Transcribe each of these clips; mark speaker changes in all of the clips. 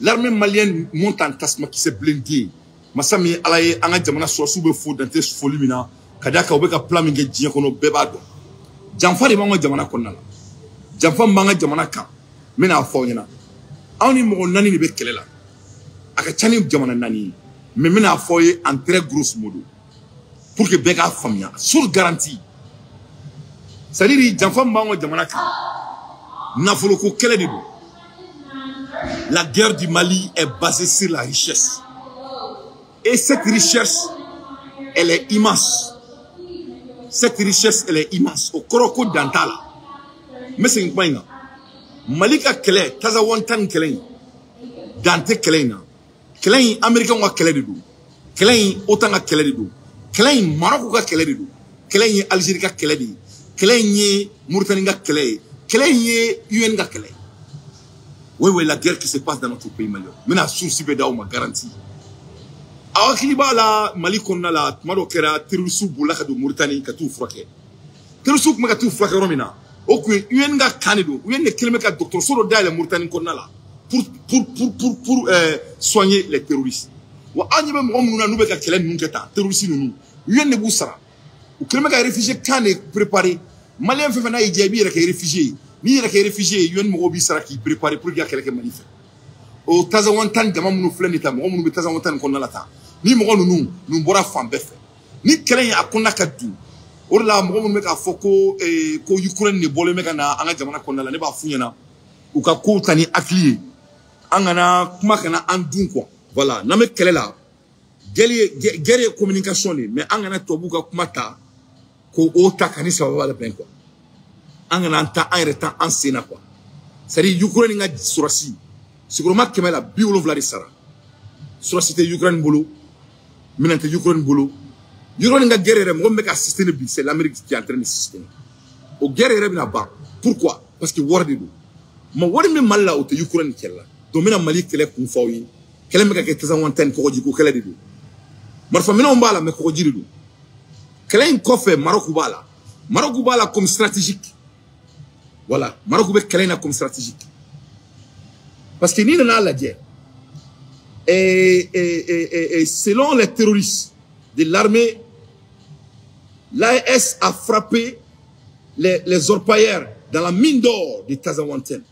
Speaker 1: L'armée malienne monte en tasma qui s'est blindée. Masa min ala ye an ka jamana sɔrɔsiw bɛ fo dante foli min na ka d'a kan u bɛ ka plan min kɛ diɲɛ kɔnɔ, bɛɛ b'a dɔn. Janfa de b'an ka jamana kɔnɔna la, janfa min b'an ka jamana kan, n bɛna fɔ aw ɲɛna. Anw ni mɔgɔ naani de bɛ kɛlɛ la, a ka ca ni jamana naani ye, mais n bɛna fɔ aw ye en très grosso modo pour que bɛɛ k'a faamuya sur garantie. C'est à dire, janfa min b'an ka jamana kan, nafoloko kɛlɛ de don. La guerre du Mali est basée sur la richesse. Et cette richesse, elle est immense. Cette richesse, elle est immense. O kɔrɔ ko dan t'a la. N bɛ segin kuma in kan. Mali ka kɛlɛ, Tazawantan kɛlɛ in, dan tɛ kɛlɛ in na. Kɛlɛ in, Américain ka kɛlɛ de don. Kɛlɛ in, OTAN ka kɛlɛ de don. Kɛlɛ in, Maroc ka kɛlɛ de don. Kɛlɛ in ye Algérie ka kɛlɛ de ye. Kɛlɛ in ye Mauritanie ka kɛlɛ ye. Kɛlɛ in ye UN ka kɛlɛ ye. Oui, la guerre qui se passe dans notre pays malien. N bɛna source bɛɛ d'aw ma, garantie. Aw hakili b'a la, Mali kɔnɔna la, tuma dɔ kɛra, terroriste bolila ka don Mauritanie ka t'u furakɛ. Terroriste tun bɛ ka t'u furakɛ yɔrɔ min na, o kun ye UN ka camp de don. UN de kɛlen bɛ ka dɔgɔtɔrɔso dɔ dayɛlɛ Mauritanie kɔnɔna la pour soigner les terroristes. Wa an ɲɛ bɛ mɔgɔ minnu na n'u bɛ ka kɛlɛ ninnu kɛ tan, terroriste ninnu, UN de b'u sara. U kɛlen bɛ ka réfugié camp de préparer. Malien fɛn fɛn n'a y'i diya, i b'i yɛrɛ kɛ réfugié ye. N'i yɛrɛ kɛ réfugié ye, UN mɔgɔw b'i sara k'i préparer pour que i ka kɛlɛ kɛ Mali fɛ. O Tazawantan jama minnu filɛ nin ta, mɔgɔ minnu bɛ Tazawantan nin kɔnɔna la tan, ni mɔgɔ ninnu bɔra fan bɛɛ fɛ. Ni kɛlɛ in a kɔnɔna ka dun, o de la mɔgɔ minnu bɛ k'a fɔ ko Ukraine de bɔlen bɛ ka na an ka jamana kɔnɔna la, ne b'a f'u ɲɛna u ka kow ta ni hakili ye, an kana kuma kana an dun quoi. Voilà, n'an bɛ kɛlɛ la, guerre ye communication de ye, mais an kana tubabuw ka kuma ta k'o o ta ka ni sababa la bɛn quoi. An kana an ta an yɛrɛ ta an sen na quoi. C'est à dire, Ukraine ka sɔrɔsi sigiyɔrɔma 170 de sara. Sɔrɔsi tɛ Ukraine bolo, minɛn tɛ Ukraine bolo. Ukraine ka guerre yɛrɛ, mɔgɔ min bɛ ka soutenir bi, c'est l'Amérique qui est en train de soutenir. O guerre yɛrɛ bɛna ban. Pourquoi? Parce que wari de don. Ma wari min Mali la, o tɛ Ukraine kɛlɛ la. Donc n bɛna Mali kɛlɛ kun fɔ aw ye. Kɛlɛ min bɛ ka kɛ Tazawantan, kɔgɔji ko kɛlɛ de don. Marifaminɛnw b'a la, mais kɔgɔji de don. Kɛlɛ in kɔfɛ, Maroc b'a la. Maroc b'a la comme stratégique. Voilà, Maroc bɛ kɛlɛ in na comme stratégique. Parce que n'i nana lajɛ, et selon les terroristes de l'armée, l'AES a frappé les orpailleurs dans la mine d'or de Tazawanten.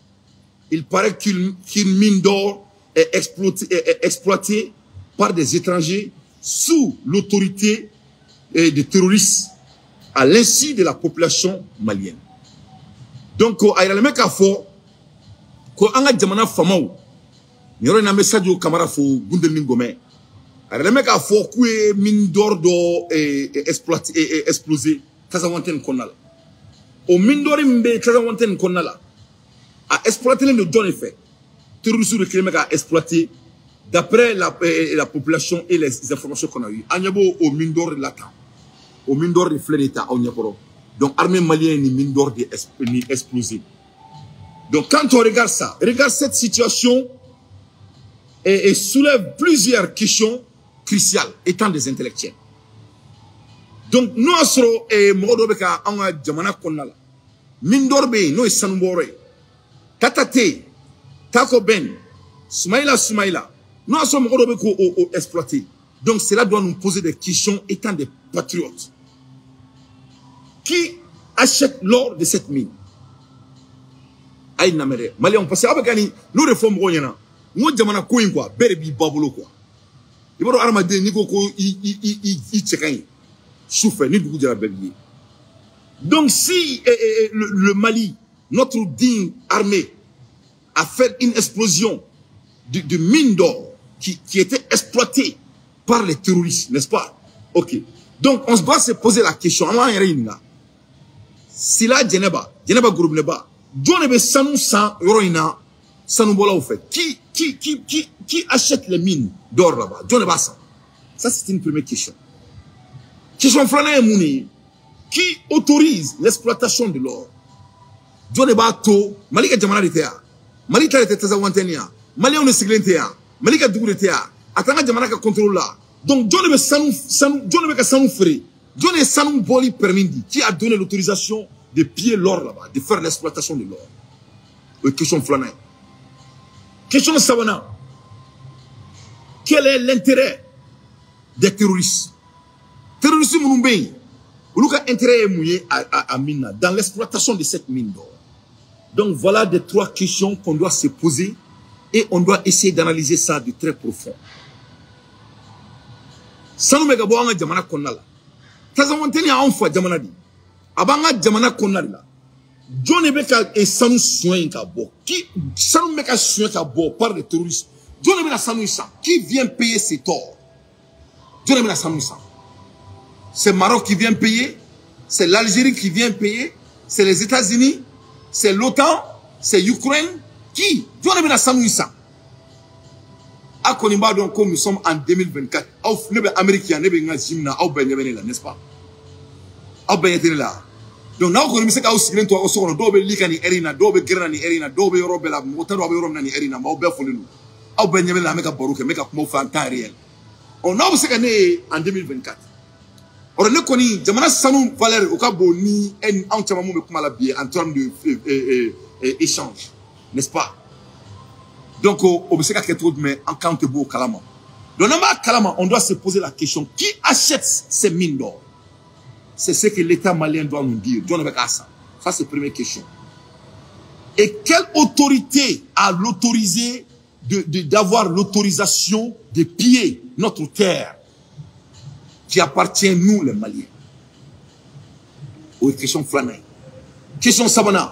Speaker 1: Il paraît qu'une mine d'or est exploitée par des étrangers sous l'autorité des terroristes à l'insu de la population malienne. Donc, a yiralen bɛ k'a fɔ ko an ka jamana famaw, nin yɔrɔ in na, an bɛ Sadio Kamara fo, Gundel ni Gɔmɛ. A yiralen bɛ k'a fɔ k'u ye mine d'or dɔ exploité, explosé Tazawanten kɔnɔna la. O mine d'or min bɛ Tazawanten kɔnɔna la, a exploité len don jɔn de fɛ? Terroristes de kɛlen bɛ k'a exploité d'après la population et les informations qu'on a eues. An ɲɛ b'o o mine d'or de la tan. O mine d'or de filɛ nin ye tan aw ɲɛkɔrɔ. Donc armée malienne ni mine d'or de ni explosé. Donc quand on regarde ça, regarde cette situation et soulève plusieurs questions cruciales étant des intellectuels. Donc n'o y'a sɔrɔ mɔgɔ dɔ bɛ ka anw ka jamana kɔnɔna la, mine d'or bɛ yen, n'o ye sanubɔyɔrɔ ye, Tata tɛ yen, Tako Ben, Sumayila Sumayila, n'o y'a sɔrɔ mɔgɔ dɔ bɛ k'o o exploiter. Donc cela doit nous poser des questions étant des patriotes. Qui achète l'or de cette mine? A ye lamɛn dɛ, maliyɛnw, parce que aw bɛ ka nin n'o de fɔ mɔgɔw ɲɛna, n ko jamana ko in quoi, bɛɛ de b'i ba bolo quoi. I b'a dɔn, hadamaden, n'i ko ko i cɛ ka ɲi su fɛ, ni dugu jɛra, bɛɛ b'i ye. Donc si le Mali, notre digne armée, a fait une explosion de mine d'or qui était exploitée par les terroristes, n'est-ce pas? Ok. Donc on doit se poser la question, an b'an yɛrɛ ɲininka. Sila Jɛnɛba, Jɛnɛba Gorobinɛba, jɔn de bɛ sanu san yɔrɔ in na sanubɔlaw fɛ? Qui achète les mines d'or là-bas? Jɔn de b'a san? Ça, c'est une première question. Question filanan ye mun de ye? Qui autorise l'exploitation de l'or? Jɔn de b'a to? Mali ka jamana de tɛ yan? Mali ta de tɛ Tazawantɛni yan? Maliyɛnw de sigilen tɛ yan? Mali ka dugu de tɛ yan? A t'an ka jamana ka contrôle la? Donc jɔn de bɛ sanu, jɔn de bɛ ka sanu feere? Jɔn de ye sanu bɔli permis di? Qui a donné l'autorisation de piller l'or là-bas, de faire l'exploitation de l'or? O ye question filanan ye. Question sabanan. Quel est l'intérêt des terroristes? Terroristes minnu bɛ yen, olu ka intérêt ye mun ye a mine na, dans l'exploitation de cette mine d'or? Donc voilà des trois questions qu'on doit se poser et on doit essayer d'analyser ça de très profond. Sanu bɛ ka bɔ an ka jamana kɔnɔna la. Tazawanteni y'anw fa jamana de ye. A b'an ka jamana kɔnɔna de la. Jɔn de bɛ ka sanu suɲɛ in ka bɔ? Qui sanu bɛ ka suɲɛ ka bɔ par les terroristes? Jɔn de bɛna sanu in san? Qui vient payer ces torts? Jɔn de bɛna sanu in san? C'est Maroc qui vient payer, c'est l'Algérie qui vient payer, c'est les États-Unis, c'est l'OTAN, c'est l'Ukraine. Qui? Jɔn de bɛna sanu in san? A kɔni b'a dɔn ko nous sommes en 2024. Aw ne bɛ Amérique yan, ne bɛ n ka gym na, aw bɛɛ ɲɛ bɛ ne la, n'est-ce pas? Aw bɛɛ ɲɛ tɛ ne la. Donc n'aw kɔni bɛ se k'aw sigilen to aw ka so kɔnɔ, dɔw bɛ li ka nin heure in na, dɔw bɛ gɛrɛn na nin heure in na, dɔw bɛ yɔrɔ bɛɛ la, mɔgɔ t'a dɔn aw bɛ yɔrɔ min na nin heure in na, mais aw bɛɛ folen don. Aw bɛɛ ɲɛ bɛ ne la, an bɛ ka baro kɛ, n bɛ ka kumaw fɛ en temps réel. Ɔ n'aw bɛ se ka ne ye en 2024. Or ne kɔni jamana sanu valeur o ka bon ni e ni anw caman mun bɛ kuma la bi en termes de échange, n'est-ce pas? Donc o bɛ se ka kɛ cogo jumɛn an kan tɛ bɔ o kalama. Donc n'an b'a kalama, on doit se poser la question, qui achète ces mines d'or? C'est ce que l'État malien doit nous dire. Jɔn de bɛ k'a san? Ça c'est la première question. Et quelle autorité a l'autorisé d'avoir l'autorisation de piller notre terre qui appartient nous les Maliens? O ye question filanan ye. Question sabanan,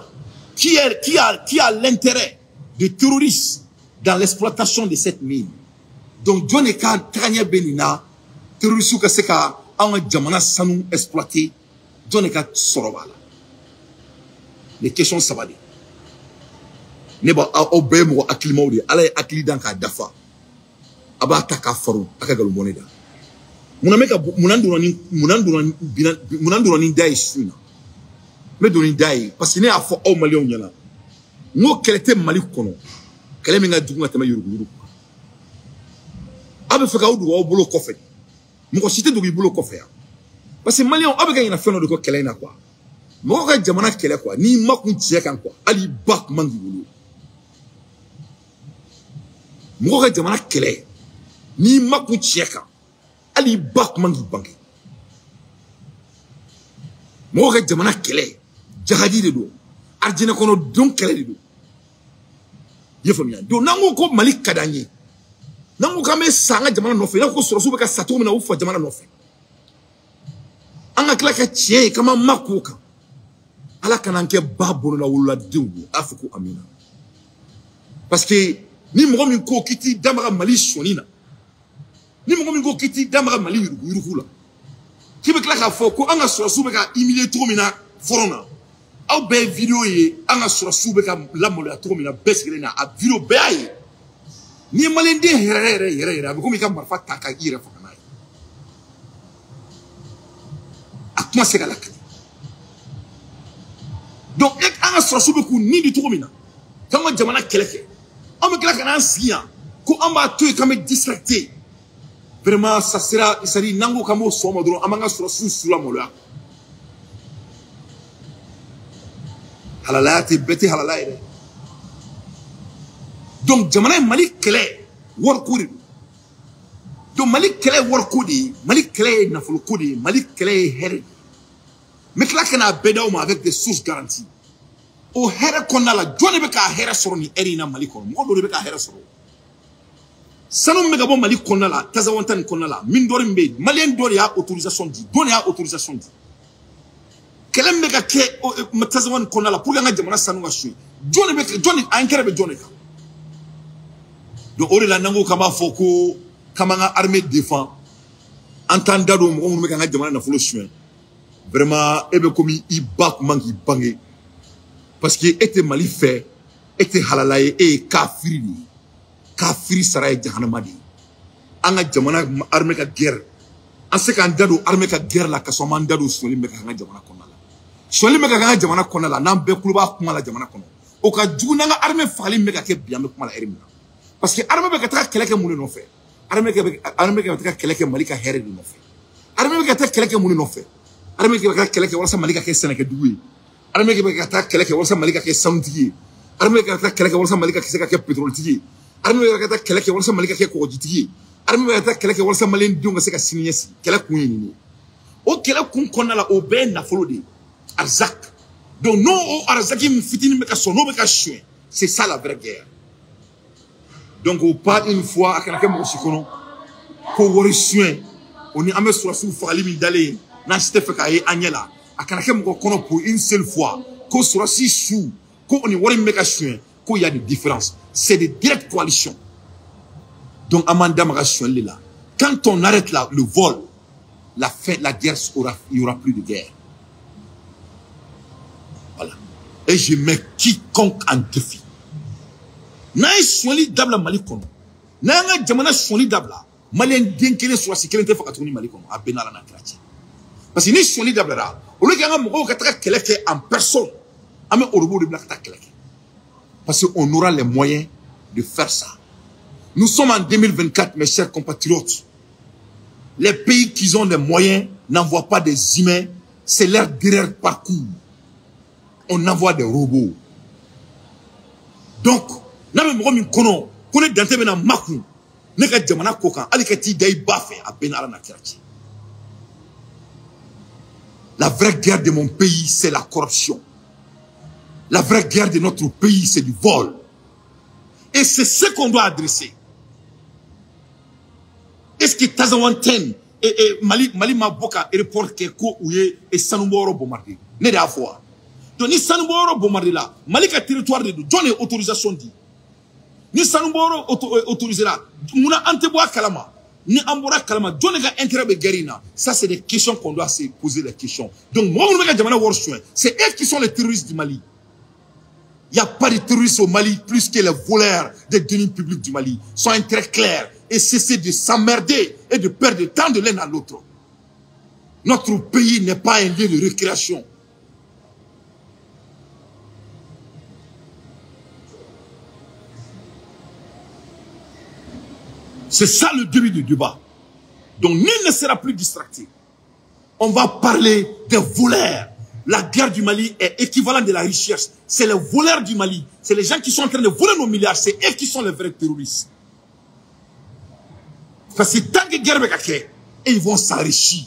Speaker 1: qui a l'intérêt de terroristes dans l'exploitation de cette mine? Donc jɔn de ka tagaɲɛ bɛ nin na, terroristes ka se ka anw ka jamana sanu exploiter, jɔn de ka sɔrɔ b'a la? Les questions saba de. Ne b'a aw bɛɛ ye mɔgɔ hakilimaw de ye. Ala ye hakili dan k'a dafa. A b'a ta k'a faro a ka nkalon bɔ ne da. Munna bɛ ka munna donna ni munna donna bina munna donna ni da ye su in na? N bɛ don ni da ye parce que ne y'a fɔ aw maliyɛnw ɲɛna. N ko kɛlɛ tɛ Mali kɔnɔ. Kɛlɛ min ka jugu ka tɛmɛ yuruguyurugu kan. Aw bɛ fɛ k'aw dogo aw bolo kɔfɛ. Mɔgɔ si tɛ dogo i bolo kɔfɛ yan. Parce que maliyɛnw aw bɛ ka ɲinɛ fɛn dɔ de kɔ kɛlɛ in na quoi. Mɔgɔw ka jamana kɛlɛ quoi. N'i ma kun cɛ kan quoi. Hali i ba kun man k'i wolo. Mɔgɔw ka jamana kɛlɛ. N'i ma kun cɛ kan. Hali i ba kun man k'i bange. Mɔgɔw ka jamana kɛlɛ. Jahadi de don. Arijinɛ kɔnɔ don kɛlɛ de don. I ye faamuya? Donc n'an ko ko Mali ka d'an ye, n'an ko k'an bɛ sa an ka jamana nɔfɛ, i n'a fɔ ko sɔrɔdasiw bɛ ka sa cogo min na u fa jamana nɔfɛ, an ka tila ka tiɲɛ ye k'an ma ma k'o kan. Ala kana an kɛ ba bolola wololadenw ye. A fɔ ko amina. Parce que ni mɔgɔ min ko k'i t'i da maga Mali sɔnni na, ni mɔgɔ min ko k'i t'i da maga Mali yuruguyurugu la, k'i bɛ tila k'a fɔ ko an ka sɔrɔdasiw bɛ ka humilier cogo min na front na, aw bɛɛ ye vidéo ye an ka sɔrɔdasiw bɛ ka lamaloya cogo min na, bɛɛ sigilen na a vidéo bɛɛ y'a ye. N'i ye maliyɛnden yɛrɛ yɛrɛ yɛrɛ yɛrɛ, a bɛ komi i ka marifa ta ka i yɛrɛ faga n'a ye. A kuma se ka lakali. Donc e an ka sɔrɔdasiw bɛ k'u ni di cogo min na, k'an ka jamana kɛlɛ kɛ, an bɛ tila ka n'an sigi yan ko an b'a to yen k'an bɛ distracté. Vraiment ça sera, c'est-à-dire n'an ko k'an b'o sɔn ma dɔrɔn, an b'an ka sɔrɔdasiw su lamaloya. Halalaya tɛ bɛɛ tɛ halala ye dɛ. Donc jamana ye Mali kɛlɛ wariko de don. Donc Mali kɛlɛ ye wariko de ye, Mali kɛlɛ ye nafoloko de ye, Mali kɛlɛ ye hɛrɛ de ye. N bɛ tila ka n'a bɛɛ d'aw ma avec des sources garanties. O hɛrɛ kɔnɔna la, jɔn de bɛ k'a hɛrɛ sɔrɔ nin heure in na Mali kɔnɔ? Mɔgɔ dɔ de bɛ k'a hɛrɛ sɔrɔ. Sanu min bɛ ka bɔ Mali kɔnɔna la, Tazawanta nin kɔnɔna la, mine d'or min bɛ yen, maliyɛn dɔ de y'a autorisation di, dɔ de y'a autorisation di. Kɛlɛ min bɛ ka kɛ Tazawanta nin kɔnɔna la pour que an ka jamana sanu ka suɲɛ, jɔn de bɛ jɔn de a intérêt bɛ jɔn de kan? Donc o de la n'an ko k'an b'a fɔ ko k'an b'an ka armée défend, an t'an da don mɔgɔ minnu bɛ k'an ka jamana nafolo suɲɛ. Vraiment e bɛ komi i ba kun man k'i bange. Parce que e tɛ Mali fɛ, e tɛ halala ye, e ye kafiri de ye. Kafiri sara ye jahanama de ye. An ka jamana armée ka guerre, an se k'an da don armée ka guerre la ka sɔrɔ an m'an da don sonyali min bɛ ka k'an ka jamana kɔnɔna la. Sonyali min bɛ ka k'an ka jamana kɔnɔna la, n'an bɛɛ tulo b'a kuma la jamana kɔnɔ, o ka jugu n'an ka armée fagali min bɛ ka kɛ bi, an bɛ kuma la heure min na. Parce que armée bɛ ka taga kɛlɛ kɛ mun de nɔfɛ? Armée bɛ ka taga kɛlɛ kɛ Mali ka hɛrɛ de nɔfɛ. Armée bɛ ka taa kɛlɛ kɛ mun de nɔfɛ? Armée bɛ ka taa kɛlɛ kɛ walasa Mali ka kɛ sɛnɛkɛdugu ye. Armée bɛ ka taa kɛlɛ kɛ walasa Mali ka kɛ sanutigi ye. Armée bɛ ka taa kɛlɛ kɛ walasa Mali ka se ka kɛ pétrole-tigi ye. Armée bɛ ka taa kɛlɛ kɛ walasa Mali ka kɛ kɔgɔjitigi ye. Armée bɛ ka taa kɛlɛ kɛ walasa maliyɛn denw ka se ka sini ɲɛsigi. Kɛlɛ kun ye nin ye. O kɛlɛ kun kɔnɔna la, o bɛɛ ye nafolo de ye, arzak. Donc n'o o arzaki min fitinin bɛ ka sɔrɔ, n'o bɛ ka suɲɛ, c'est ça la vraie guerre. Donc o pas une fois a kana kɛ mɔgɔ si kɔnɔ ko wari suɲɛ o ni an bɛ sɔrɔsiw fagali min dalen ye, n'an si tɛ fɛ k'a ye an ɲɛ la, a kana kɛ mɔgɔ kɔnɔ pour une seule fois ko sɔrɔsi su ko o ni wari min bɛ ka suɲɛ, ko y a des différences. C'est des directes coalitions. Donc an b'an da maga suɲɛli de la. Quand on arrête la, le vol, la fin, la guerre aura, il y aura plus de guerre. Voilà. Et je mets quiconque en défi. N'a ye suɲɛli dabila Mali kɔnɔ, n'a y'an ka jamana suɲɛli dabila, maliyɛn den kelen sɔrɔsi kelen tɛ faga tuguni Mali kɔnɔ. A bɛɛ n'Ala n'a kira cɛ. Parce que ni suɲɛli dabilara, au lieu qu'an ka mɔgɔw ka taga kɛlɛ kɛ en personne, an bɛ orobow de bila ka taa kɛlɛ kɛ. Parce qu'on aura les moyens de faire ça. Nous sommes en 2024, mes chers compatriotes. Les pays qui ont des moyens n'envoient pas des humains, c'est leur derrière parcours. On envoie des robots. Donc, n'a bɛ mɔgɔ min kɔnɔ ko ne Dante bɛna makun ne ka jamana ko kan, hali ka t'i da i ba fɛ, a bɛɛ n'Ala n'a kira cɛ. La vraie guerre de mon pays, c'est la corruption. La vraie guerre de notre pays, c'est du vol. Et c'est ce qu'on doit adresser. Est-ce que Tinzaouatène et Mali ma bɔ ka aéroport kɛ ko u ye sanubɔyɔrɔ bombarder? Ne de y'a fɔ wa? Donc ni sanubɔyɔrɔ bombarder la, Mali ka territoire de don, jɔn de ye autorisation di? Ni sanubɔyɔrɔ autorisé la, munna an tɛ bɔ a kalama? Ni an bɔra kalama, jɔn de ka intérêt bɛ guerre in na? Ça, c'est des questions qu'on doit se poser, les questions. Donc mɔgɔ minnu bɛ ka jamana wari suɲɛ, c'est eux qui sont les terroristes du Mali. Il n'y a pas de terroristes au Mali plus que les voleurs des deniers publics du Mali. Soyons très clairs et cessez de s'emmerder et de perdre tant de l'un à l'autre. Notre pays n'est pas un lieu de récréation. C'est ça le début du débat. Donc nul ne sera plus distracté. On va parler des voleurs. La guerre du Mali est équivalente de la richesse. C'est les voleurs du Mali. C'est les gens qui sont en train de voler nos milliards. C'est eux qui sont les vrais terroristes. Parce que tant que guerre bɛ ka kɛ, et ils vont s'enrichir.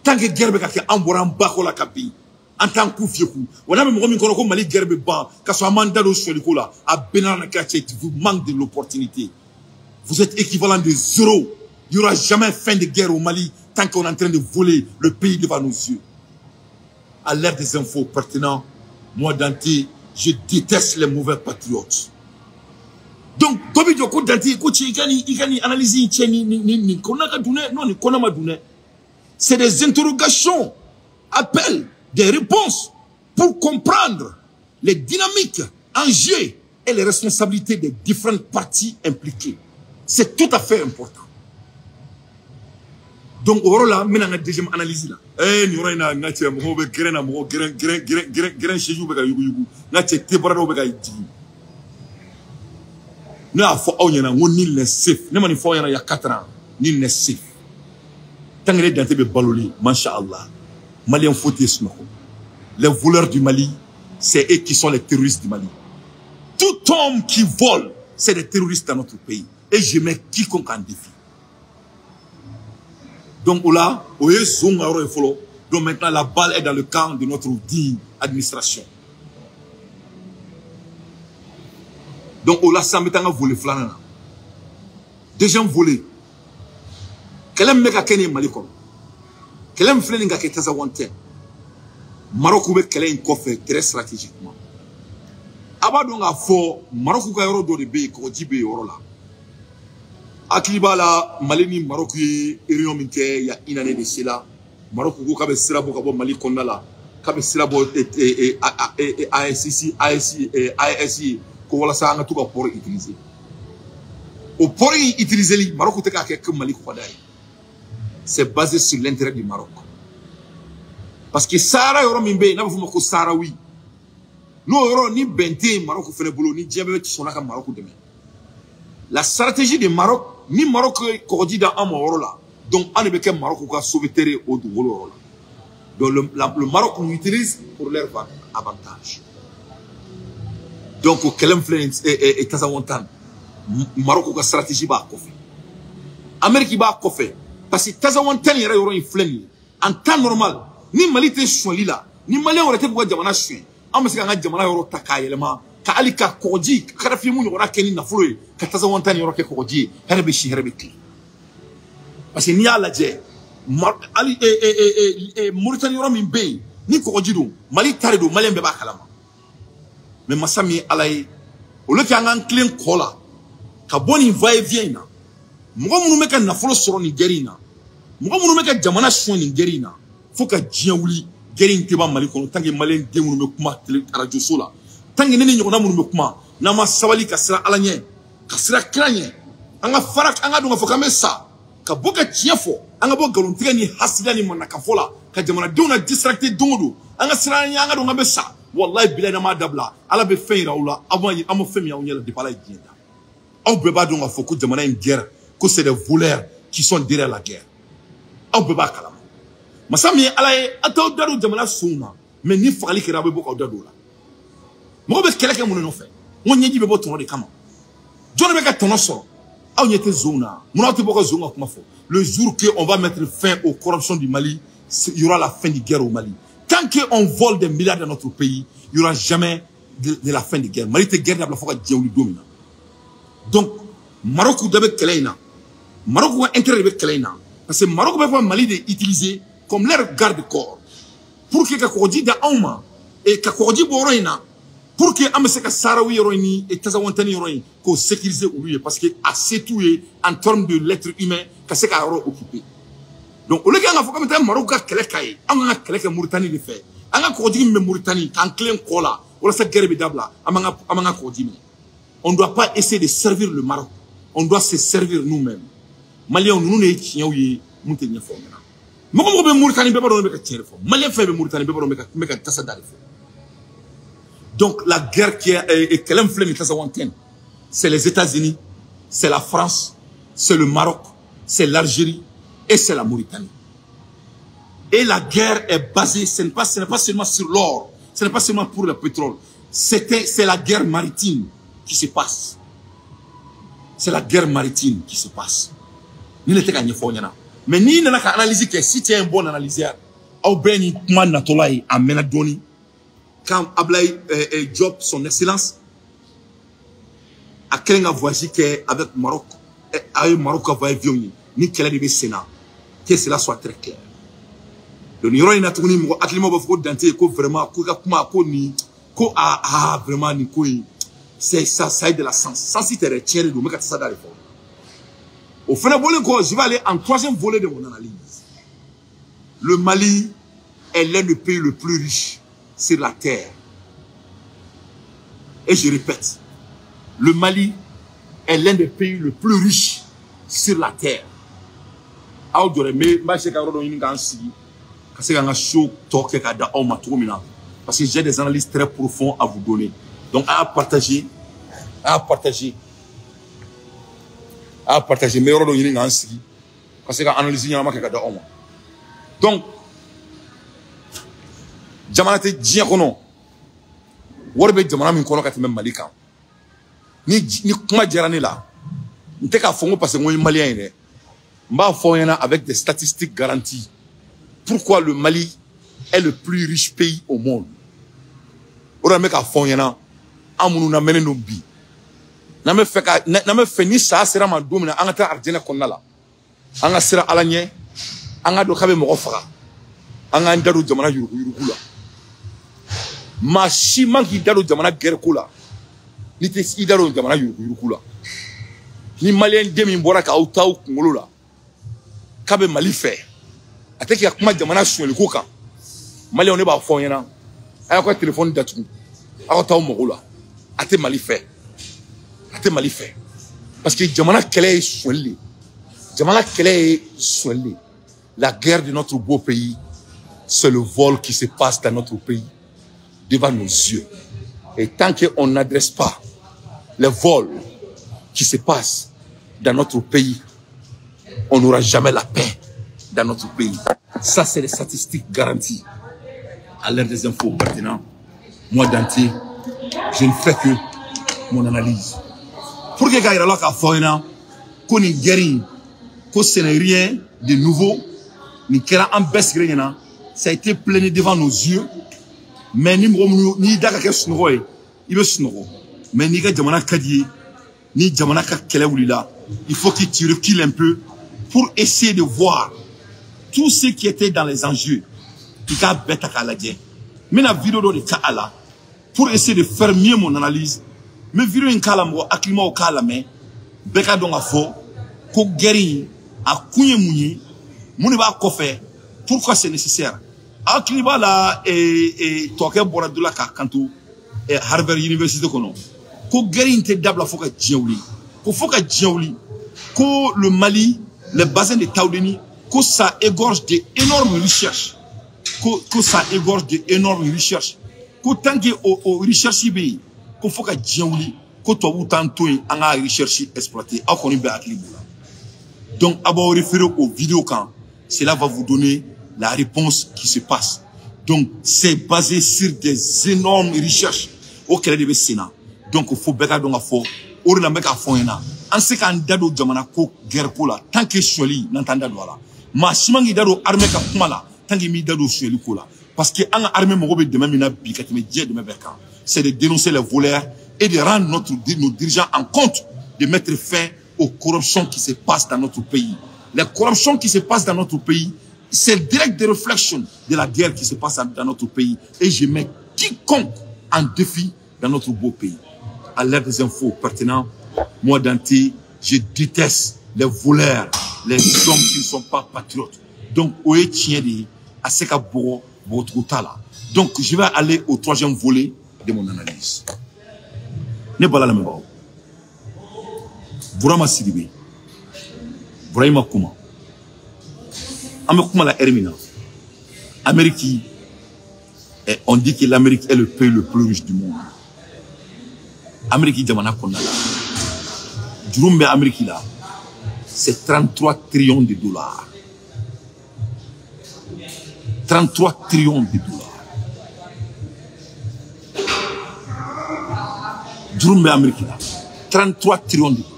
Speaker 1: Tant que guerre bɛ ka kɛ, an bɔra an ba kɔ la ka bin. An t'an ku fiyeku. Wa n'a bɛ mɔgɔ min kɔnɔ ko Mali guerre bɛ ban, k'a sɔrɔ an m'an da don sɔliko la, a bɛɛ n'a na kira cɛ, vous manque de l'opportunité. Vous êtes équivalent de zéro. Il n'y aura jamais fin de guerre au Mali tant qu'on est en train de voler le pays devant nos yeux. À l'ère des infos pertinentes, moi Dante, je déteste les mauvais patriotes. Donc, dɔ bɛ jɔ ko Dante ko cɛ i ka nin analyse in cɛ ni kɔnɔ ka dun dɛ. Non, nin kɔnɔ ma dun dɛ. C'est des interrogations, appellent des réponses pour comprendre les dynamiques en jeu et les responsabilités des différentes parties impliquées. C'est tout à fait important. Donc, o yɔrɔ la, n bɛna n ka deuxième analyse la. Nin yɔrɔ in na, n ka cɛ, mɔgɔw bɛ gɛrɛn na, mɔgɔw gɛrɛn gɛrɛn gɛrɛn gɛrɛn gɛrɛn siège bɛ ka yuguyugu. N ka cɛ, tebara dɔw bɛ ka jigin. Ne y'a fɔ aw ɲɛna n ko nul n'est safe. Ne ma nin fɔ aw ɲɛna il y a 4 ans. Nul n'est safe. Tant que ne Dante bɛ balolen, masha Allah, Malien foyi tɛ sunɔgɔ. Les voleurs du Mali, c'est eux qui sont les terroristes du Mali. Tout homme qui vole, c'est des terroristes dans notre pays. Et je mets quiconque en défi. Donc là, o ye zon ka yɔrɔ ye fɔlɔ. Donc maintenant, la balle est dans le camp de notre digne administration. Donc o la sisan, an bɛ taa an ka volet filanan na. Deuxième volet. Kɛlɛ min bɛ ka kɛ nin ye Mali kɔnɔ. Kɛlɛ min filɛ nin ka kɛ Tinzaouatène. Maroc bɛ kɛlɛ in kɔfɛ très stratégiquement. A b'a dɔn k'a fɔ Maroc ka yɔrɔ dɔ de bɛ yen, kɔgɔji bɛ yen yɔrɔ la. Hakili b'a la, Mali ni Maroc ye réunion min kɛ il y a une année de cela. Maroc ko k'a bɛ sira bɔ ka bɔ Mali kɔnɔna la, k'a bɛ sira bɔ ASC AS AES ko walasa an ka to ka port utiliser. O port in utiliser li, Maroc tɛ k'a kɛ ko Mali kɔgɔda ye. C'est basé sur l'intérêt du Maroc. Parce que Sahara yɔrɔ min bɛ yen n'a bɛ f'o ma ko Saharawi, n'o yɔrɔ ni bɛn tɛ yen Maroc fɛnɛ bolo, ni diɲɛ bɛɛ sɔnna ka Maroc dɛmɛ. La stratégie de Maroc, ni Maroc ye kɔgɔji da an ma o yɔrɔ la, donc an de bɛ kɛ Maroc ka sauveterre ye o dugukolo yɔrɔ la. Donc le Maroc nous utilise pour leur avantage. Donc o kɛlɛ min filɛ nin ye Tinzaouatène, Maroc ka stratégie b'a kɔfɛ. Amérique b'a kɔfɛ parce que Tazawanten yɛrɛ yɔrɔ in filɛ nin ye en temps normal ni Mali tɛ sonyali la ni Maliyɛn wɛrɛ tɛ k'u ka jamana suɲɛ an bɛ se k'an ka jamana yɔrɔ ta k'a yɛlɛma ka hali ka kɔgɔji karafimu ɲɔgɔnna kɛ ni nafolo ye ka Tazawanten yɔrɔ kɛ kɔgɔji ye hɛrɛ bɛ si hɛrɛ bɛ tilen parce que n'i y'a lajɛ hali Mauritanie yɔrɔ min bɛ yen ni kɔgɔji don Mali ta de don Maliyɛn bɛɛ b'a kalama mais masa min ye Ala ye au lieu que an k'an tilen kɔ la ka bɔ nin va et vient in na mɔgɔ minnu bɛ ka nafolo sɔrɔ nin guerre in na mɔgɔ minnu bɛ ka jamana suɲɛ nin guerre in na fo ka diɲɛ wuli guerre in tɛ ban Mali kɔnɔ tant que Maliyɛn den minnu bɛ kuma radio so la tant que ne ni ɲɔgɔnna minnu bɛ kuma n'an ma sabali ka siran Ala ɲɛ ka siran kira ɲɛ an ka fara an ka dɔn k'a fɔ k'an bɛ sa ka bɔ ka tiɲɛ fɔ an ka bɔ nkalontigɛ ni hasidiya ni manakafɔ la ka jamanadenw na distracter don o don an ka siran ɲɛ an ka dɔn k'an bɛ sa wallahi bilahi n'an m'a dabila Ala bɛ fɛn yira aw la aw ma fɛn min y'aw ɲɛ la depuis Ala ye diɲɛ da aw bɛɛ b'a dɔn k'a fɔ ko jamana in guerre ko c'est des voleurs qui sont derrière la guerre aw bɛɛ b'a kalama masa min ye Ala ye aw t'aw da don jamana sonw na mais ni fagali kɛra aw bɛ bɔ k'aw da don o la mɔgɔ bɛ kɛlɛ kɛ mun de nɔfɛ n ko ɲɛji bɛ bɔ tɔnɔ de kama jɔn de bɛ ka tɔnɔ sɔrɔ aw ɲɛ tɛ zonw na munna aw tɛ bɔ ka zonw ka kuma fɔ le jour que on va mettre fin aux corruptions du Mali, il y aura la fin du guerre au Mali. Tant qu'on vole des milliards dans notre pays, il n'y aura jamais de la fin de guerre. Mali tɛ guerre dabila fo ka diɲɛ wuli don min na. Donc Maroc da bɛ kɛlɛ in na, Maroc ka intérêt de bɛ kɛlɛ in na parce que Maroc bɛ fɔ Mali de utiliser comme leur garde-corps pour que ka kɔgɔji da anw ma et ka kɔgɔji bɔ yɔrɔ in na pour que an bɛ se ka Saharawi yɔrɔ in ni Tazawantani yɔrɔ in k'o sécuriser olu ye parce que a se t'u ye en termes de l'être humain ka se k'a yɔrɔ occuper. Donc au lieu que an ka fɔ k'an bɛ taa Maroc ka kɛlɛ k'a ye, an kan ka kɛlɛ kɛ Mauritanie de fɛ. An ka kɔgɔji min bɛ Mauritanie k'an tilen kɔ la walasa guerre bɛ dabila an b'an ka kɔgɔji minɛ. On ne doit pas essayer de servir le Maroc, on doit se servir nous-mêmes. Maliens ninnu de ye tiɲɛw ye mun tɛ ɲɛfɔ aw ɲɛna. Mɔgɔ mɔgɔ bɛ Mauritanie bɛɛ b'a dɔn ne bɛ ka tiɲɛ de fɔ. Malien fɛn bɛ Mauritanie bɛɛ b'a dɔn n bɛ ka tasa da de fɔ. Donc la guerre qui est kɛlɛ min filɛ nin Tazawantène, c'est les États-Unis, c'est la France, c'est le Maroc, c'est l'Algérie et c'est la Mauritanie. Et la guerre est basée, ce n'est pas seulement sur l'or, ce n'est pas seulement pour le pétrole, c'est la guerre maritime qui se passe. C'est la guerre maritime qui se passe. Ni ne tɛ ka ɲɛfɔ aw ɲɛna. Mais n'i nana ka analyse kɛ, si tu es un bon analyseur, aw bɛɛ ni kuma natɔla ye a mɛnna dɔɔni. Quand Ablaye Diop, son excellence, a kɛlen ka voyage kɛ avec Maroc, a ye Maroc ka voyage avion ye, ni kɛlɛ de bɛ sen na, que cela soit très clair. Donc nin yɔrɔ in na tuguni mɔgɔ hakilimaw b'a fɔ ko Dante ko vraiment ko i ka kuma ko nin ko ah vraiment nin ko in c'est ça, ça a de la sens. Sens tɛ dɛ, tiɲɛ de don, n bɛ ka tasa da de fɔ. O fana bɔlen kɔ, je vais aller en troisième volet de mon analyse. Le Mali est l'un des pays les plus riches sur la terre. Et je répète, le Mali est l'un des pays les plus riches sur la terre. Aw jɔrɛ n b'a essayer ka yɔrɔ dɔ ɲini k'an sigi ka se k'an ka show tɔ kɛ k'a da aw ma cogo min na parce que j'ai des analyses très profondes à vous donner. Donc à partager, à partager, à partager. N bɛ yɔrɔ dɔ ɲini k'an sigi ka se ka analyse ɲɛnama kɛ ka da aw ma. Donc jamana tɛ diɲɛ kɔnɔ wari bɛ jamana min kɔnɔ ka tɛmɛ Mali kan. Ni kuma diyara ne la, n tɛ k'a fɔ n ko parce que n ko n ye malien ye dɛ. N b'a fɔ aw ɲɛna avec des statistiques garanties pourquoi le Mali est le plus riche pays au monde. O de la n bɛ k'a fɔ aw ɲɛna an minnu lamɛnnen don bi, n'an bɛ fɛ ka n'an bɛ fɛ ni saya sera ma don min na an ka taa arijinɛ kɔnɔna la, an ka siran Ala ɲɛ, an ka dɔn k'a bɛ mɔgɔ faga, an k'an da don jamana yuruguyurugu la. Maa si man k'i da don jamana guerre ko la n'i tɛ i da don jamana yuruguyurugu la. Ni maliyɛn den min bɔra k'aw ta aw kunkolo la k'a bɛ Mali fɛ, a tɛ k'i ka kuma jamana sonyɛliko kan, maliyɛnw ne b'a fɔ aw ɲɛna, a y'aw ka telefɔni datugu, aw ka taa aw mago la, a tɛ Mali fɛ, a tɛ Mali fɛ parce que jamana kɛlɛ ye sonyɛli de ye, jamana kɛlɛ ye sonyɛli de ye. La guerre de notre beau pays, c'est le vol qui se passe dans notre pays devant nos yeux. Et tant qu'on n'adresse pas les vols qui se passent dans notre pays, on n'aura jamais la paix dans notre pays. Ça, c'est les statistiques garanties. À l'heure des infos pertinentes, moi, Dante, je ne fais que mon analyse. Pour que k'a yira la k'a fɔ aw ɲɛna ko nin guerre in ko ce n'est rien de nouveau. Nin kɛra an bɛɛ sigilen ɲɛna. Ça a été plaidé devant nos yeux. Mais ni mɔgɔ minnu n'i da ka kɛ sunɔgɔ ye, i bɛ sunɔgɔ. Mais n'i ka jamana ka di ye, ni jamana ka kɛlɛ wulila, il faut que tu recules un peu pour essayer de voir tout ce qui était dans les enjeux. I k'a bɛɛ ta k'a lajɛ. N bɛna vidéo dɔ de k'a la pour essayer de faire mieux mon analyse. N bɛ vidéo in k'a la, mɔgɔ hakilimaw k'a lamɛn. Bɛɛ ka dɔn k'a fɔ ko guerre in a kun ye mun ye, mun de b'a kɔfɛ, pourquoi c'est nécessaire. Hakili b'a la, tɔkɛ bɔra dɔ la k'a kanto Harvard University kɔnɔ ko guerre in tɛ dabila fo ka diɲɛ wuli, ko fo ka diɲɛ wuli, ko le Mali, le bassin de Taoudeni, ko ça égorge d'énormes recherches, ko ça égorge d'énormes recherches, ko tant que o recherche bɛ yen, ko fo ka diɲɛ wuli, ko tubabuw t'an to yen an ka recherche exploiter. Aw kɔni bɛ hakili b'o la. Donc aw b'aw référer aux vidéos kan, cela va vous donner la réponse qui se passe. Donc c'est basé sur des énormes recherches. O kɛlɛ de bɛ sen na. Donc fo bɛɛ ka dɔn ka fɔ, o de la n bɛ k'a fɔ n ɲɛna, an se k'an da don jamana ko guerre ko la tant que sonyali n'an t'an da don a la. Maa si man k'i da don armée ka kuma la tant que m'i da don sonyali ko la, parce que an ka armée mago bɛ dɛmɛ min na bi ka tɛmɛ diɲɛ dɛmɛ bɛɛ kan, c'est de dénoncer les voleurs et de rendre nos dirigeants en compte, de mettre fin aux corruptions qui se passent dans notre pays. Les corruptions qui se passent dans notre pays, c'est direct de réflexion de la guerre qui se passe dans notre pays. Et je mets quiconque en défi dans notre beau pays. À l'ère des infos pertinentes, moi Dante, je déteste les voleurs, les hommes qui ne sont pas patriotes. Donc, oye tiɲɛ de ye, a se ka bɔgɔ bɔgɔtugu t'a la. Donc, je vais aller au troisième volet de mon analyse. Ne bala lamɛnbagaw, Burama Sidibe, Burahima Kuma, an bɛ kuma la heure min na, Amérique, on dit que l'Amérique est le pays le plus riche du monde. Amérique jamana kɔnɔna la, juru min bɛ Amérique la, c'est 33 trillions de dollars. 33 trillions de dollars. Juru min bɛ Amérique la, 33 trillions de dollars.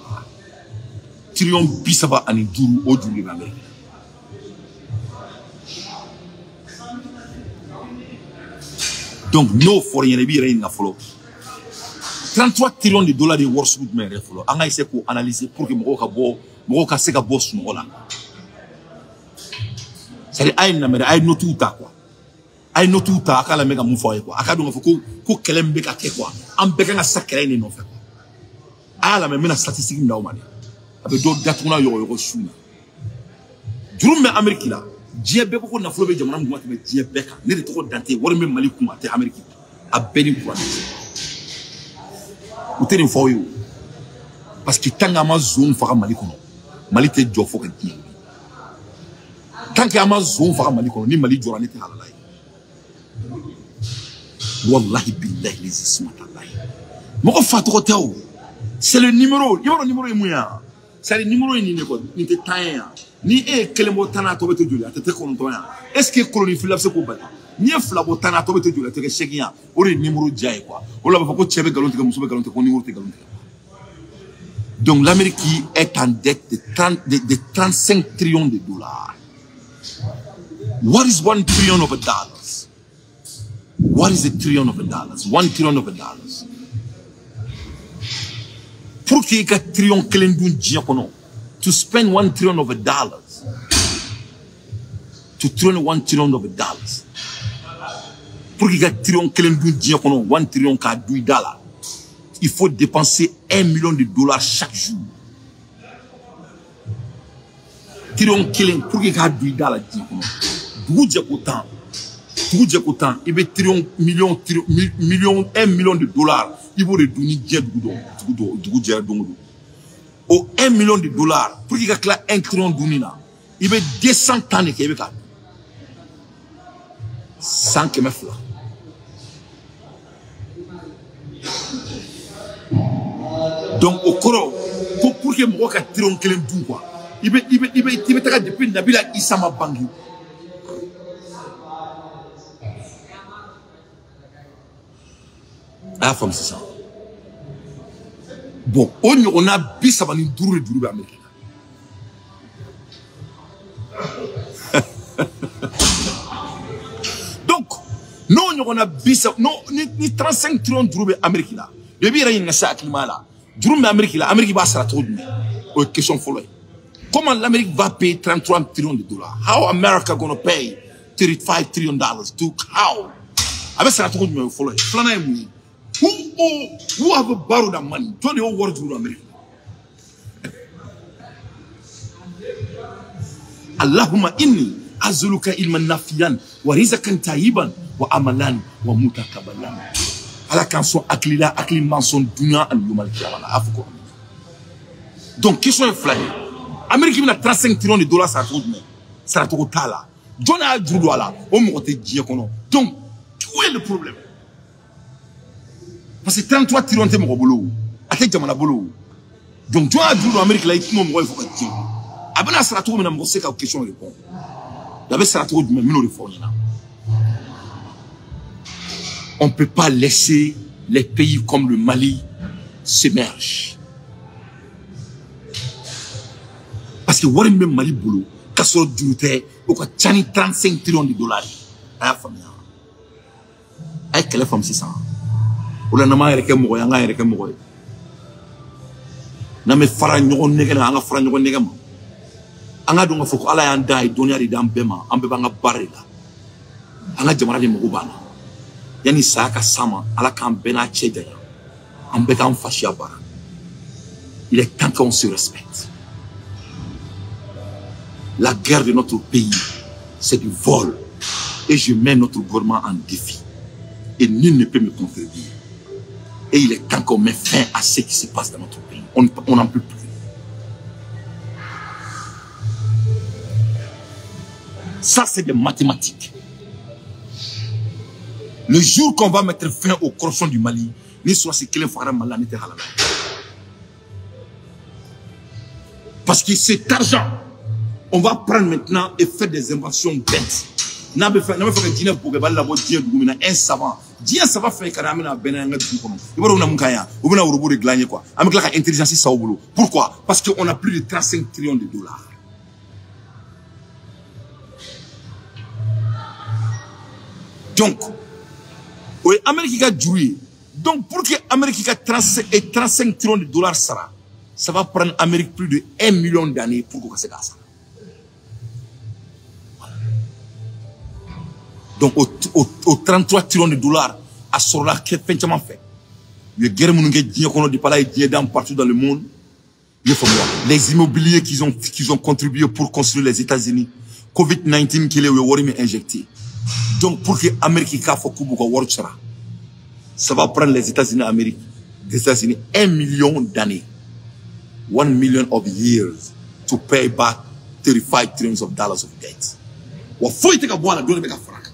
Speaker 1: Trillion 35 o juru de bɛ Amérique la. Donc n'o fɔra i ɲɛna, i b'i yɛrɛ ɲininka fɔlɔ. 33 trillions de dollars de wari sugu jumɛn yɛrɛ fɔlɔ? An ka essayer k'o analyser pour que mɔgɔw ka bɔ, mɔgɔw ka se ka bɔ sunɔgɔ la. C'est-à-dire a ye nin lamɛn dɛ, a ye notiw ta quoi. A ye notiw ta, a k'a lamɛn ka mun fɔ aw ye quoi. A k'a dɔn k'a fɔ ko kɛlɛ min bɛ ka kɛ quoi, an bɛɛ kan ka sa kɛlɛ in de nɔfɛ quoi. A y'a lamɛn, n bɛna statistique min d'aw ma dɛ. A bɛ dɔw datugu n'a yɔgɔyɔgɔ su in na. Juru min bɛ Amérique la, diɲɛ bɛɛ ko ko nafolo bɛ jamana min kun ka tɛmɛ diɲɛ bɛɛ kan. Ne de tɔgɔ Dante, wari min bɛ Mali kun a tɛ Amérique. A bɛɛ ni kuranɛ cɛ. U tɛ nin fɔ aw ye o. Parce que tant qu'an ma zon faga Mali kɔnɔ, Mali tɛ jɔ fo ka diɲɛ wuli. Tant qu'an ma zon faga Mali kɔnɔ, ni Mali jɔra ne tɛ halala ye. Wallahi billahi les ismatallahi. Mɔgɔ fa tɔgɔ tɛ o. C'est le numéro. I b'a dɔn numéro ye mun ye wa? C'est-à-dire numéro ye nin de quoi, nin tɛ 10 ye yan. Ni e ye 1 bɔ 10 na, a tɔ bɛ to joli? A tɛ kɛ 9 ye. Est-ce que kolonifila bɛ se k'o bali? N'i ye 2 bɔ 10 na, a tɔ bɛ to joli? A tɛ kɛ 8 ye. O de ye numéro diya ye quoi. O la a bɛ fɔ ko cɛ bɛ nkalon tigɛ, muso bɛ nkalon tigɛ, ko numéro tɛ nkalon tigɛ. Donc l'Amérique est en dette de 35 trillions de dollars. What is 1 trillion of dollars? What is a trillion of dollars? 1 trillion of dollars. Pour qu'il y ait 1 trillion kelen dun diɲɛ kɔnɔ, to spend 1 trillion of dollars, to trillion 1 trillion of dollars, pour qu'il y ait 1 trillion kelen dun diɲɛ kɔnɔ, 1 trillion k'a dun i da la, il faut dépenser 1 million de dollars chaque jour. Trillion kelen pour qu'il k'a dun i da la diɲɛ kɔnɔ, dugu jɛ ko 10, dugu jɛ ko 10, i bɛ trillion million million 1 million de dollars, i b'o de dun ni diɲɛ dugu dɔ dugu dɔ dugu jɛra don o don. O 1 million de dollars pour qu'il ka tila 1 trillion dunni na, i bɛ 200 ans de kɛ i bɛ k'a dun. San 200. Donc o kɔrɔ ko pour que mɔgɔ ka trillion kelen dun quoi, i bɛ taga depuis Nabila Isa ma bange. A y'a faamu sisan. Bon, o ɲɔgɔnna 35 de juru bɛ Amérique la. Donc n'o ɲɔgɔnna 30 n'o ni 35 trillions juru bɛ Amérique la, i b'i yɛrɛ ɲininka sisan hakilima la, juru min bɛ Amérique la, Amérique b'a sara cogo jumɛn? O ye question fɔlɔ ye. Comment l'Amérique va payer 33 trillions de dollars? How America gonna pay 35 trillion dollars? To how? A bɛ sara cogo jumɛn? O fɔlɔ ye. Filanan ye mun ye? Who have borrowed that money? Jɔn de y'o wari juru don Amérique la? Allahumma inni azuluka ilman nafiyan wa rizakan tayyiban wa amalan wa mutakabalan. Ala k'an sɔn hakili la, hakili man sɔn dunya ani yomal kiyama la. A fɔ ko amin. Donc question ye fila ye. Amérique bɛna 35 trillions de dollars sara cogo jumɛn? Sara cogo t'a la. Jɔn y'a juru don a la? O mɔgɔ tɛ diɲɛ kɔnɔ. Donc où est le problème? Parce que 33 trillions tɛ mɔgɔ bolo, a tɛ jamana bolo. Donc jɔn y'a juru don Amérique la, i kuma mɔgɔ ye fo ka diɲɛ wuli. A bɛna sara cogo min na, mɔgɔ tɛ se ka question répondre. A bɛ sara cogo jumɛn? N bɛn'o de fɔ aw ɲɛna. On ne peut pas laisser les pays comme le Mali s'émerger. Parce que wari min bɛ Mali bolo, k'a sɔrɔ juru tɛ, o ka ca ni 35 trillions de dollars ye. A y'a faamuya. A ye kɛlɛ faamu sisan. O la n'an m'an yɛrɛ kɛ mɔgɔ ye, an k'an yɛrɛ kɛ mɔgɔ ye. N'an bɛ fara ɲɔgɔn nɛgɛ la, an ka fara ɲɔgɔn nɛgɛ ma. An ka dɔn k'a fɔ ko Ala y'an da, a ye dɔnniya de d'an bɛɛ ma. An bɛɛ b'an ka baara de la. An ka jamana de mago b'an na. Yanni saya ka s'an ma, Ala k'an bɛɛ n'a cɛ janya. An bɛɛ k'an fasiya baara. Il est temps qu'on se respecte. La guerre de notre pays, c'est du vol. Et je mets notre gouvernement en défi. Et nul ne peut me contredire. Et il est temps qu'on mette fin à ce qui se passe dans notre pays. On n'en peut plus. Ça, c'est des mathématiques. Le jour qu'on va mettre fin aux corruptions du Mali, ni soit c'est qu'il fera mal, ni halala. Parce que cet argent, on va prendre maintenant et faire des inventions bêtes. N'a pas fait un savant. Diɲɛ saba fɛn ka na an bɛna bɛn n'an ka dugu kɔnɔ. I b'a dɔn u bɛna mun k'an ye? U bɛna robot de dilan an ye quoi. An bɛ tila ka intelligence san u bolo. Pourquoi? Parce que on a plus de 35 trillions de dollars. Donc, o ye Amérique ka juru ye. Donc, pour que Amérique ka 35 trillions de dollars sara, ça va prendre Amérique plus de 1 million d'années pour qu'on se k'a sara. Donc, au 33 trillions de dollars, a sɔrɔla fɛn caman fɛ. U ye guerre minnu kɛ diɲɛ kɔnɔ depuis Ala ye diɲɛ dan partout dans le monde. I ye faamu wa? Les immobiliers qu'ils ont contribué pour construire les États-Unis. Covid-19 kɛlen, u ye wari min injecté. Donc, pour que Amérique k'a fɔ k'u b'u ka wari sara, ça va prendre les États-Unis Amérique, les États-Unis 1 million d'années. 1 million of years to pay back 35 trillions of dollars of debt. Wa foyi tɛ ka bɔ a la, dɔ de bɛ ka fara a kan.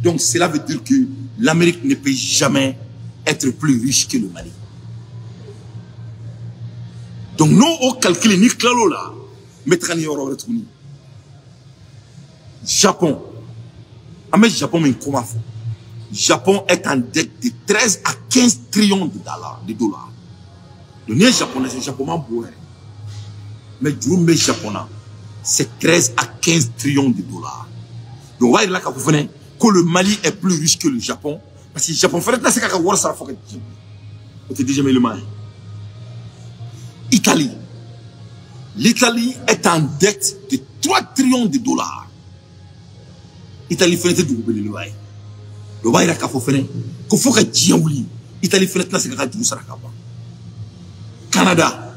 Speaker 1: Donc, cela veut dire que l'Amérique ne peut jamais être plus riche que le Mali. Donc, n'o o calcul ni tilal'o la, n bɛ taga ni yɔrɔ wɛrɛ tuguni. Japon. An bɛ Japon min kuma fɔ. Japon est en dette de 13 à 15 trillions de dollars. De dollars. Donc, n'i ye Japon lajɛ, Japon man bon yɛrɛ. Mais juru min bɛ Japon na, c'est 13 à 15 trillions de dollars. Donc, o b'a yira k'a fɔ fɛnɛ que le Mali est plus riche que le Japon. Parce que le Japon fɛnɛ tɛna se k'a ka wari sara fo ka diɲɛ wuli. O tɛ deuxième élément ye. Italie. L'Italie est en dette de 3 trillions de dollars. Italie fɛnɛ tɛ dugu belebeleba ye. O b'a yira k'a fɔ fɛnɛ ko fo ka diɲɛ wuli, Italie fɛnɛ tɛna se k'a ka juru sara ka ban. Canada.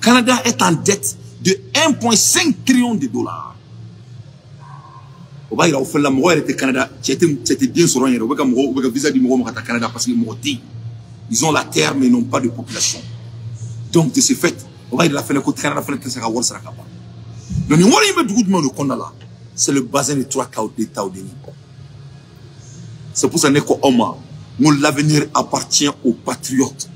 Speaker 1: Canada est en dette de 1,5 trillion de dollars. O b'a yira o fɛnɛ la mɔgɔ yɛrɛ tɛ Canada, cɛ tɛ den sɔrɔ yen yɛrɛ, u bɛ ka mɔgɔ u bɛ ka visa di mɔgɔw ma ka taa Canada parce que mɔgɔ tɛ yen. Ils ont la terre mais ils n'ont pas de population. Donc de ce fait, o b'a yira la fɛnɛ ko Canada fɛnɛ tɛ se ka wari sara ka ban. Donc nin wari in bɛ dugu jumɛn de kɔnɔna la? C'est le bassin de trois Taoudeni. C'est pour ça ne ko aw ma n ko l'avenir appartient aux patriotes.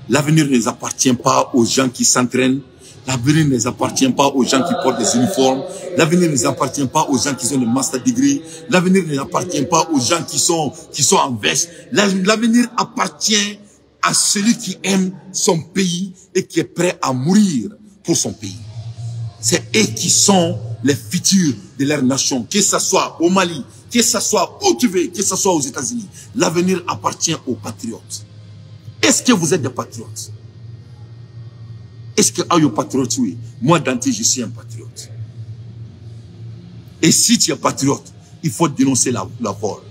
Speaker 1: L'avenir ne appartient pas aux gens qui s'entraînent. L'avenir ne appartient pas aux gens qui portent des uniformes. L'avenir ne appartient pas aux gens qui ont des master degree. L'avenir ne appartient pas aux gens qui sont en veste. L'avenir appartient à celui qui aime son pays et qui est prêt à mourir pour son pays. C'est eux qui sont les futurs de leur nation, que ce soit au Mali, que ce soit où tu veux, que ce soit aux États-Unis. L'avenir appartient aux patriotes. Est-ce que vous êtes des patriotes? Est-ce que vous êtes patriote? Oui. Moi, Dante, je suis un patriote. Et si tu es patriote, il faut dénoncer la vol.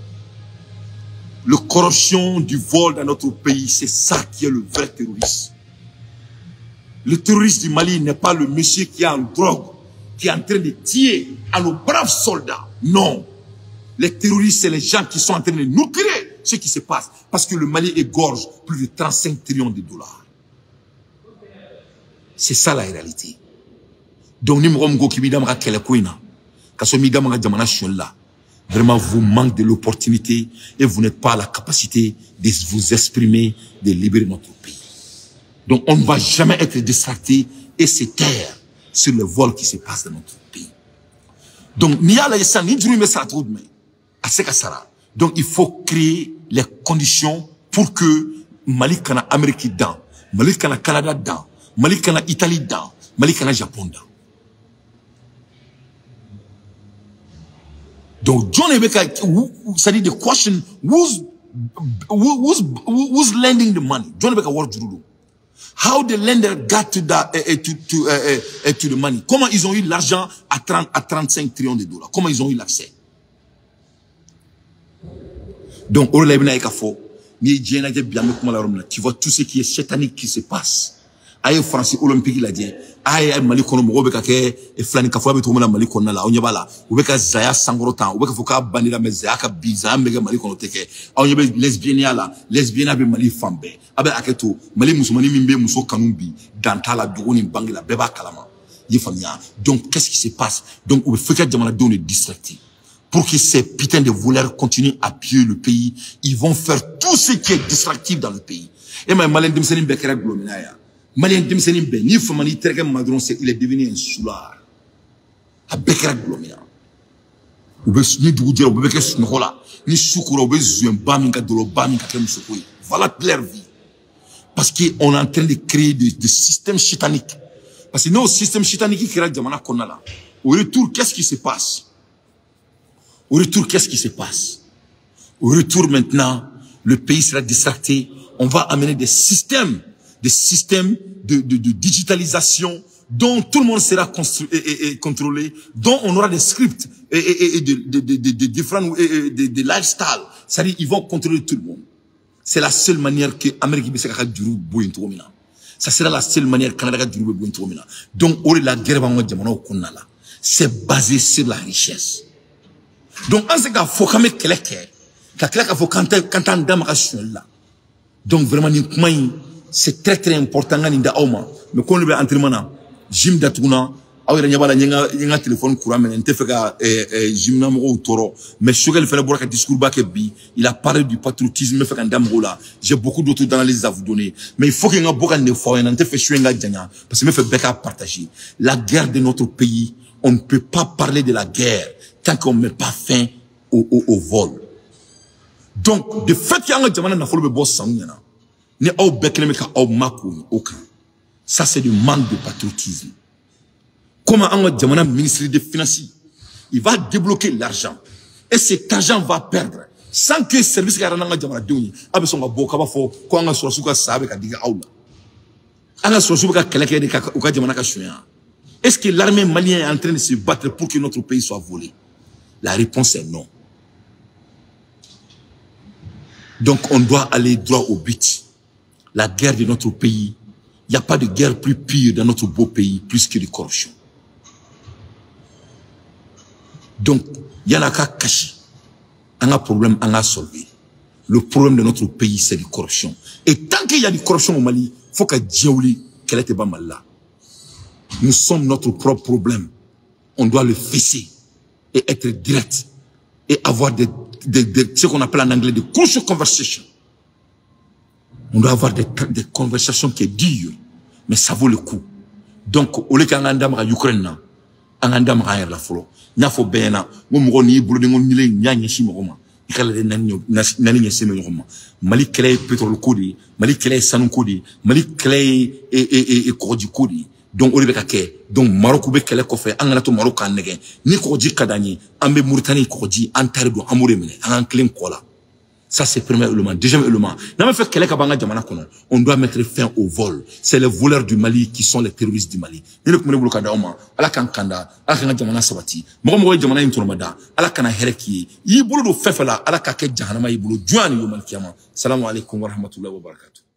Speaker 1: La corruption du vol dans notre pays, c'est ça qui est le vrai terroriste. Le terroriste du Mali n'est pas le monsieur qui est en drogue, qui est en train de tirer à nos braves soldats. Non. Les terroristes, c'est les gens qui sont en train de nous créer ce qui se passe. Parce que le Mali égorge plus de 35 trillions de dollars. C'est ça la réalité. Donc, ni mɔgɔ min ko k'i b'i da maga kɛlɛko in na, ka sɔrɔ m'i da maga jamana sonyali la, vraiment, vous manquez de l'opportunité et vous n'êtes pas à la capacité de vous exprimer, de libérer notre pays. Donc, on ne va jamais être distracté et se taire sur le vol qui se passe dans notre pays. Donc, ni ala yesa, ni juru me sara cogo jumɛn, a se ka sara. Donc, il faut créer les conditions pour que Mali kana Amérique dan, Mali kana Canada dan, Mali kana Italie dan, Mali kana Japon dan. Donc, John Ebeka, c'est-à-dire the question, who's lending the money? John Ebeka wari juru don. How the lender got to that, to the money? Comment ils ont eu l'argent à 35 trillions de dollars? Comment ils ont eu l'accès? Donc, tu vois tout ce qui est satanique qui se passe. Aye France olympique la diɛ aye Mali kɔnɔ mɔgɔw bɛ ka kɛ filani ka fɔ a bɛ cogo min na Mali kɔnɔna la aw ɲɛ b'a la u bɛ ka zaya sankɔrɔ tan u bɛ ka fɔ k'a bandira mais zaya ka bi zaya min bɛ kɛ Mali kɔnɔ tɛ kɛ aw ɲɛ bɛ lesbiennea la lesbiennea bɛ Mali fan bɛɛ a bɛ hakɛ to Mali musomanin min bɛ muso kanu bi dan t'a la dogo ni bange la bɛɛ b'a kalama i ye faamuya. Donc qu'est-ce qui se passe? Donc u bɛ fɛ ka jamanadenw de distracter pour que ces putains de voleurs continuent à piller le pays. Ils vont faire tout ce qui est distractif dans le pays. Et même Malien denmisɛnnin bɛɛ kɛra gulɔmina ye. Malien denmisɛnnin bɛɛ n'i fama n'i terikɛ ma dɔrɔn c'est il est devenu un soulard. A bɛɛ kɛra gulɔmina. U bɛ ni dugu jɛra u bɛɛ bɛ kɛ sunɔgɔ la. Ni su kora u bɛ zuyɛnba min ka dɔlɔba min ka kɛ musoko ye. Voilà leur vie. Parce qu'on est en train de créer des systèmes sataniques. Parce que nos systèmes sataniques kɛra jamana kɔnɔna la. Au retour, qu'est-ce qui se passe? Au retour, qu'est-ce qui se passe? Au retour maintenant, le pays sera distracté. On va amener des systèmes de digitalisation dont tout le monde sera construit et contrôlé, dont on aura des scripts et de différents de lifestyle. C'est-à-dire, ils vont contrôler tout le monde. C'est la seule manière que l'Amérique bɛ se ka juru bɔ yen cogo min na. Ça sera la seule manière que Canada ka juru bɛ bɔ yen cogo min na. Donc, o de la guerre b'an ka jamanaw kɔnɔna la. C'est basé sur la richesse. Donc, an se k'a fɔ k'an bɛ kɛlɛ kɛ, ka tila k'a fɔ k'an t'an da maga sonyali la. Donc, vraiment, nin kuma in, c'est très très important n ka nin da aw ma. Mais ko ne bɛ entraînement na, gym datuguna, aw yɛrɛ ɲɛ b'a la n ye n ka téléphone courant minɛ, n tɛ fɛ ka gym na mɔgɔw tɔɔrɔ. Mais Choguel fɛnɛ bɔra ka discours ba kɛ bi, il a parlé du patriotisme, n bɛ fɛ ka n da mɔgɔw la. J'ai beaucoup d'autres analyses à vous donner. Mais il faut que n ka bɔ ka nin de fɔ aw ɲɛna, n tɛ fɛ su in ka janya, parce que n bɛ fɛ bɛɛ k'a partager. La guerre de notre pays, on ne peut pas parler de la guerre tant qu'on ne met pas fin au vol. Donc, de fait qu'il y a un jamana nafolo bɛ bɔ sanu ɲɛna, ni aw bɛɛ kelen bɛ ka aw makun o kan, ça c'est du manque de patriotisme. Comment an ka jamana ministre des Finances, il va débloquer l'argent et cet argent va perdre sans que service ka yɛrɛ n'an ka jamanadenw ye. A bɛ sɔn ka bɔ k'a b'a fɔ ko an ka sɔrɔsiw ka sa bɛ ka digi aw la. An ka sɔrɔsiw bɛ ka kɛlɛ kɛ de ka u ka jamana ka sunya. Est-ce que l'armée malienne est en train de se battre pour que notre pays soit volé? La réponse est non. Donc on doit aller droit au but. La guerre de notre pays, il n'y a pas de guerre plus pire dans notre beau pays, plus que de corruption. Donc, il y en a qu'à cacher. On a un problème, on a solvé. Le problème de notre pays, c'est la corruption. Et tant qu'il y a de corruption au Mali, il faut que Djaouli, qu'elle était pas mal là. Nous sommes notre propre problème. On doit le fesser et être direct et avoir ce qu'on appelle en anglais des crucial conversations. On doit avoir des conversations qui sont dures, mais ça vaut le coup. Donc, au lieu qu'an dama Ukraine, an dama yɛrɛ la fɔlɔ. N y'a fɔ bɛɛ ɲɛna, n ko mɔgɔ n'i y'i bolodengonin n'i y'a ɲɛsin mɔgɔ ma, i ka lajɛ naani ɲɛsin bɛ ɲɔgɔn ma. Mali kɛlɛ ye pétrole ko de ye, Mali kɛlɛ ye sanu ko de ye, Mali kɛlɛ ye kɔgɔji ko de ye. Donc o de bɛ ka kɛ. Donc Maroc bɛ kɛlɛ kɔfɛ, an kana to Maroc k'an nɛgɛ. Ni kɔgɔji ka d'an ye, an bɛ Mauritanie kɔgɔji, an ta de don, an b'o de minɛ, an k'an tilen kɔ la. Ça, c'est le premier élément. Deuxième élément, n'an bɛ fɛ kɛlɛ ka bɔ an ka jamana kɔnɔ, on doit mettre fin au vol. C'est les voleurs du Mali qui sont les terroristes du Mali. Ni ne tun bɛ ne bolo ka d'aw ma, Ala k'an kanda, Ala k'an ka jamana sabati. Mɔgɔ mɔgɔ ye jamana in tɔnɔmada, Ala kana hɛrɛ k'i ye. I y'i bolo don fɛn fɛn la, Ala k'a kɛ jahanama y'i bolo diɲɛ ni yomal kiyama. Salamu alaikum wa rahmatullahi wa barakatuh.